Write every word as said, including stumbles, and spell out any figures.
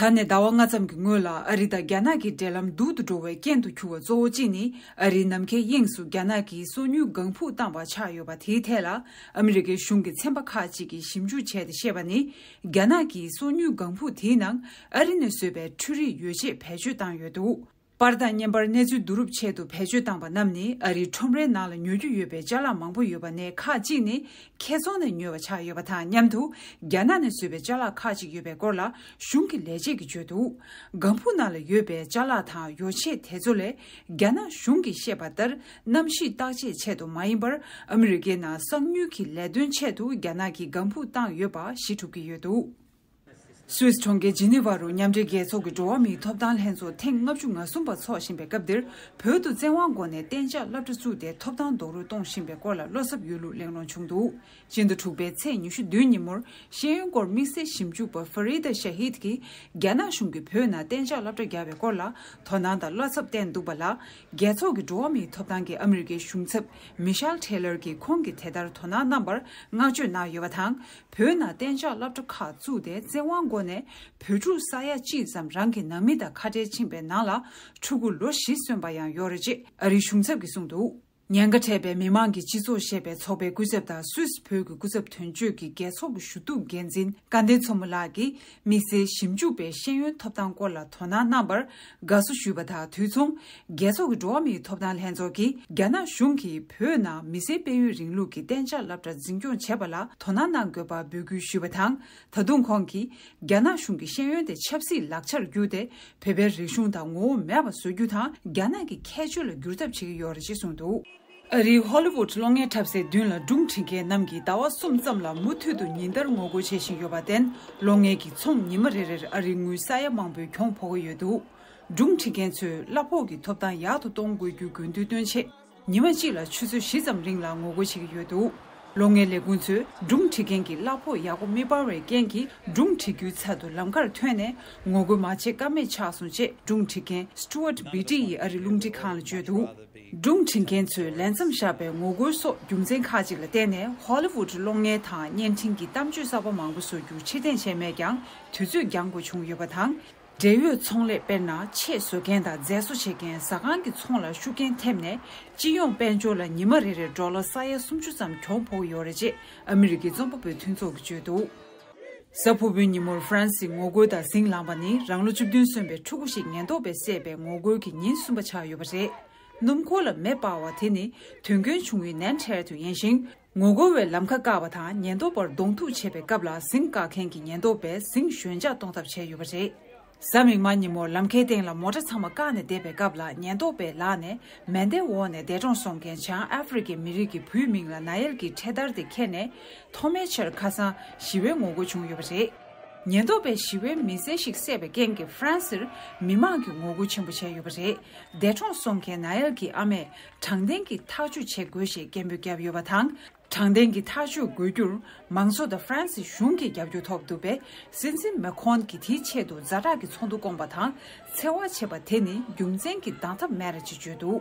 ད་ནས་ཟླ་བ་ལྔ་ཙམ་གྱི་སྔོན་ལ་ཨ་རི་དང་རྒྱ་ནག་གི་འབྲེལ་ལམ་སྡུག་ཏུ་འགྲོ་བའི་རྐྱེན་དུ་གྱུར་བ་གཙོ་བོ་གཅིག་ནི། ཨ་རིའི་ནམ་མཁའི་དབྱིངས་སུ་རྒྱ་ནག་གིས་སོ་ཉུལ་ལྒང་ཕུག་བཏང་བ་ཆགས་ཡོད་པ་དེའི་ཐད་ལ། ཨ་མི་རི་ཀའི་གཞུང་གི་ཚན་པ་ཁག་ཅིག་གིས་ཞིབ་འཇུག་བྱས་ཏེ་བཤད་པ་ནི། རྒྱ་ནག་གིས་སོ་ཉུལ་ལྒང་ཕུག་དེའི་ནང་ཨ་རི་ནས་བཟོས་པའི་འཕྲུལ་རིག་ཡོ་བྱད་བེད་སྤྱོད་བཏང་ཡོད་འདུག་པར་དང་བརྙན་པར་གནས་ཚུལ་བསྡུ་རུབ་ཆེད་དུ་བེད་སྤྱོད་བཏང་པ་རྣམས་ནི། ཨ་རིའི་ཁྲོམ་རའི་ནང་ལ་ཉོ་རྒྱུ་ཡོད་པའི་ཅ་ལག་མང་པོ་ཡོད་པ་ནས་ཁག་ཅིག་ནི་ཁེ་ཚོང་ནས་ཉོས་པ་ཆགས་ཡོད་པ་དང་མཉམ་དུ། རྒྱ་ནག་ནས་བཟོས་པའི་ཅ་ལག་ཁག་ཅིག་ཡོད་པའི་སྐོར་ལ་གཞུང་གི་ལས་བྱེད་ཀྱིས་བརྗོད་འདུག་ལྒང་ཕུག་ནང་ལ་ཡོད་པའི་ཅ་ལག་དང་ཡོ་ཆས་དེ་ཚོ་ལས། རྒྱ་ནག་གཞུང་གིས་བཤད་པ་ལྟར། གནམ་གཤིས་བརྟག་དཔྱད་ཆེད་དུ་མ་ཡིན་པར། ཨ་མི་རི་ཀའི་ནང་གསང་ཉུལ་གྱི་ལས་དོན་ཆེད་དུ་རྒྱ་ནག་གིས་ལྒང་ཕུག་བཏང་ཡོད་པ་ཤེས་ཐུབ་ཀྱི་ཡོད་འདུག་སུད་སི་གྲོང་ཁྱེར་ཇི་ནི་ཝ་རུ་མཉམ་འབྲེལ་རྒྱལ་ཚོགས་ཀྱི་འགྲོ་བ་མིའི་ཐོབ་ཐང་ལྷན་ཚོགས་ཐེངས་ལྔ་བཅུ་ང་གསུམ་པ་འཚོགས་བཞིན་པའི་སྐབས་འདིར། བོད་དུ་བཙན་དབང་སྒོ་ནས་གཏན་འཇགས་སློབ་གྲྭ་བཙུགས་ཏེ་ཐོབ་ཐང་རྡོག་རོལ་གཏོང་བཞིན་པའི་སྐོར་ལ་བློ་འཚབ་ཡོད་ལུགས་གླེང་སློང་བྱུང་འདུག་སྤྱི་ཟླ་དྲུག་པའི་ཚེས་ཉི་ཤུ་བདུན་ཉིན་མོར་ཤེས་ཡོན་སྐོར་དམིགས་བསལ་ཞིབ་འཇུག་པ་ཧྥ་རི་ད་ཤ་ཧིད་ཀྱིས་རྒྱ་ནག་གཞུང་གིས་བོད་ནང་གཏན་འཇགས་སློབ་གྲྭ་བརྒྱབ་པའི་སྐོར་ལ་དོ་སྣང་དང་བློ་འཚབ་བསྟན་འདུག་པ་ལ། རྒྱལ་ཚོགས་ཀྱི་འགྲོ་བ་མིའི་ཐོབ་ཐང་གི་ཨ་མི་རི་ཀའི་གཞུང་ཚབ་མི་ཤལ་ཊེ་ལར་གྱིས་ཁོང་གིས་དེ་ལྟར་དོ་སྣང་གནང་བར་བསྔགས་བརྗོད་གནང་ཡོད་པ་དང་། བོད་ནང་གཏན་འཇགས་སློབ་གྲྭ་ཁག་བཙུགས་ཏེ་བཙན་དབང་སྒོ་ནས་བོད་ཕྲུག་ས་ཡ་གཅིག་ཙམ་རང་གི་ནང་མི་དང་ཁ་བྲལ་ཕྱིན་པའི་ནང་ལ་ཕྲུ་གུ་ལོ་བཞི་སོན་པ་ཡང་ཡོད་རེད་ཅེས་ཨ་རིའི་གཞུང་ཚབ་ཀྱིས་གསུངས་འདུག་ཉེན་ཁ་འཕྲད་པའི་མི་མང་གི་སྤྱི་ཚོགས་ཞེས་པའི་ཚོགས་པའི་སྐུ་ཚབ་དང་སུད་སི་བོད་ཀྱི་སྐུ་ཚབ་དོན་གཅོད་ཀྱི་རྒྱལ་ཚོགས་ཀྱི་ཞུ་གཏུག་འགན་འཛིན་སྐལ་ལྡན་མཚོ་མོ་ལགས་ཀྱིས་དམིགས་བསལ་ཞིབ་འཇུག་པའི་ཤེས་ཡོན་ཐོབ་ཐང་སྐོར་ལ་དོ་སྣང་གནང་བར་དགའ་བསུ་ཞུས་པ་དང་དུས་མཚུངས། རྒྱལ་ཚོགས་ཀྱི་འགྲོ་བ་མིའི་ཐོབ་ཐང་ལྷན་ཚོགས་ཀྱིས་རྒྱ་ནག་གཞུང་གིས་བོད་ནང་མི་སེར་སྤེལ་ཡུལ་རིང་ལུགས་ཀྱི་གཏན་འཇགས་སློབ་གྲྭ་འཛིན་སྐྱོང་བྱེད་པ་ལ་དོ་སྣང་གནང་དགོས་པར་འབོད་སྐུལ་ཞུས་པ་དང་། ད་དུང་ཁོང་གིས་རྒྱ་ནག་གཞུང་གིས་ཤེས་ཡོན་དེ་ཆབ་སྲིད་ལག་ཆར་བསྒྱུར་ཏེ་བོད་པའི་རིག་གཞུང་དང་ངོ་བོ་མེད་པ་བཟོ་རྒྱུ་དང་རྒྱ་ནག་གི་ཁྱད་ཆོས་ལ་བསྒྱུར་ཐབས་བྱེད་ཀྱི་ཡོད་རེད་ཅེས་གསུངས་འདུག་ཨ་རིའི་ཧོ་ལི་ཝུད་གློག་བརྙན་འཁྲབ་སའི་མདུན་ལ་སྒྲུང་འབྲི་མཁན་རྣམས་ཀྱིས་ཟླ་བ་གསུམ་ཙམ་ལ་མུ་མཐུད་དུ་ཉིན་ལྟར་ངོ་རྒོལ་བྱེད་བཞིན་ཡོད་པར་བརྟེན། གློག་བརྙན་གྱི་ཚོང་ཉི་མ་རེ་རེར་ཨ་རིའི་དངུལ་ས་ཡ་མང་པོའི་གྱོང་ཕོག་གི་ཡོད་འདུག་སྒྲུང་འབྲི་མཁན་ཚོས་གླ་ཕོགས་ཀྱི་ཐོབ་ཐང་ཡག་ཏུ་གཏོང་དགོས་རྒྱུའི་དགོས་འདུན་བཏོན་ཆེད། ཉི་མ་གཅིག་ལ་ཆུ་ཚོད་བཞི་ཙམ་རིང་ལ་ངོ་རྒོལ་བྱེད་ཀྱི་ཡོད་འདུག་གློག་བརྙན་ལས་ཁུངས་ཚོས་སྒྲུང་འབྲི་མཁན་གྱི་གླ་ཕོགས་ཡག་པོ་མི་སྤར་བའི་རྐྱེན་གྱིས། སྒྲུང་འབྲི་རྒྱུའི་ཚབ་ཏུ་ལམ་ཁར་ཐོན་ནས་ངོ་རྒོལ་མ་བྱེད་ཀ་མེད་ཆགས་སོང་ཅེས་སྒྲུང་འབྲི་མཁན་སི་ཊུ་ཝར་ཊི་བྷི་ཏི་ཡིས་ཨ་རིའི་རླུང་འཕྲིན་ཁང་ལ་བརྗོད་འདུག་སྒྲུང་འབྲི་མཁན་ཚོས་ལས་མཚམས་བཞག་པའི་ངོ་རྒོལ་སོགས་རྒྱུ་མཚན་ཁག་ཅིག་ལ་བརྟེན་ནས། ཧོ་ལི་ཝུད་གློག་བརྙན་དང་བརྙན་འཕྲིན་གྱི་གཏམ་བརྗོད་གསར་པ་མང་པོ་བཟོ་རྒྱུར་ཕྱིར་འཐེན་བྱས་མེད་ཀྱང་། དུས་ཚོད་འགྱངས་དགོས་བྱུང་ཡོད་པ་དང་། འབྲེལ་ཡོད་ཚོང་ལས། དཔེར་ན། ཆས་བཟོ་མཁན་དང་མཛེས་བཟོ་བྱེད་མཁན་ཟ་ཁང་གི་ཚོང་ལ་ཤུགས་རྐྱེན་ཐེབས་ནས། སྤྱི་ཡོངས་དཔལ་འབྱོར་ལ་ཉི་མ་རེ་རེར་ཌོ་ལར་ས་ཡ་སུམ་ཅུ་ཙམ་གྱོང་ཕོག་ཡོད་རེད་ཅེས་ཨ་མི་རི་ཀའི་རྩོམ་པ་པོའི་མཐུན་ཚོགས་ཀྱིས་བརྗོད་འདུག་གཟའ་ཕུར་བུའི་ཉིན་མོར་ཧྥ་རན་སིའི་ངོ་རྒོལ་དང་ཟིང་ལངས་པ་ནི། རང་ལོ་བཅུ་བདུན་སོན་པའི་ཕྲུ་གུ་ཞིག་ཉེན་རྟོག་པས་བསད་པའི་ངོ་རྒོལ་གྱི་ཉིན་གསུམ་པ་ཆགས་ཡོད་པ་རེད། སྣུམ་འཁོར་ལ་མེ་སྤར་བ་དེ་ནི་དོན་རྐྱེན་བྱུང་བའི་ནན་ཁྲེར་དུ་ཡིན་ཞིང་། ངོ་རྒོལ་བས་ལམ་ཁ་བཀག་པ་དང་ཉེན་རྟོག་པར་གདོང་ཐུག་བྱེད་པའི་སྐབས་ལ། ཟིང་བཀག་མཁན་གྱི་ཉེན་རྟོག་པས་ཟིང་ཞོད་འཇགས་གཏོང་ཐབས་བྱས་ཡོད་པ་རེད། གཟའ་མིག་དམར་ཉིན་མོར་ལམ་ཁའི་སྟེང་ལ་མོ་ཊ་ཚང་མ་བཀག་ནས་བསྡད་པའི་སྐབས་ལ། ཉེན་རྟོག་པའི་ལག་ནས་མེ་མདའི་འོག་ནས་འདས་གྲོངས་སོང་མཁན་བྱང་ཨ་ཧྥེ་རི་ཁའི་མི་རིགས་ཀྱི་བུའི་མིང་ལ་ན་ཡལ་གྱི་འཕྲེད་དར་དེ་འཁྱེར་ནས་ཐོག་མའི་ཆར་ཁ་སང་ཞི་བའི་ངོ་རྒོལ་བྱུང་ཡོད་པ་རེད། ཉེན་རྟོག་པས་ཞི་བའི་མི་སེར་ཞིག་བསད་པའི་རྐྱེན་གྱིས་ཧྥ་རན་སིར་མི་མང་གིས་ངོ་རྒོལ་ཆེན་པོ་བྱས་ཡོད་པ་རེད། འདས་གྲོངས་སོང་མཁན་ན་ཡལ་གྱི་ཨ་མས་དྲང་བདེན་གྱི་ཐག་གཅོད་བྱེད་དགོས་ཞེས་སྐད་འབོད་བརྒྱབ་ཡོད་པ་དང་། དྲང་བདེན་གྱི་ཐག་གཅོད་དགོས་རྒྱུར་མང་ཚོགས་དང་ཧྥ་རན་སི་གཞུང་གི་རྒྱབ་སྐྱོར་ཐོབ་འདུག་པས། སྲིད་འཛིན་མེ་ཁོན་གྱིས་དེའི་ཆེད་དུ་ཛ་དྲག་གི་ཚོགས་འདུ་བསྐོངས་པ་དང་། འཚེ་བ་བྱེད་པ་དེ་ནི་རྒྱུ་མཚན་གྱིས་འདང་ཐབས་མེད་རེད་ཅེས་བརྗོད་འདུག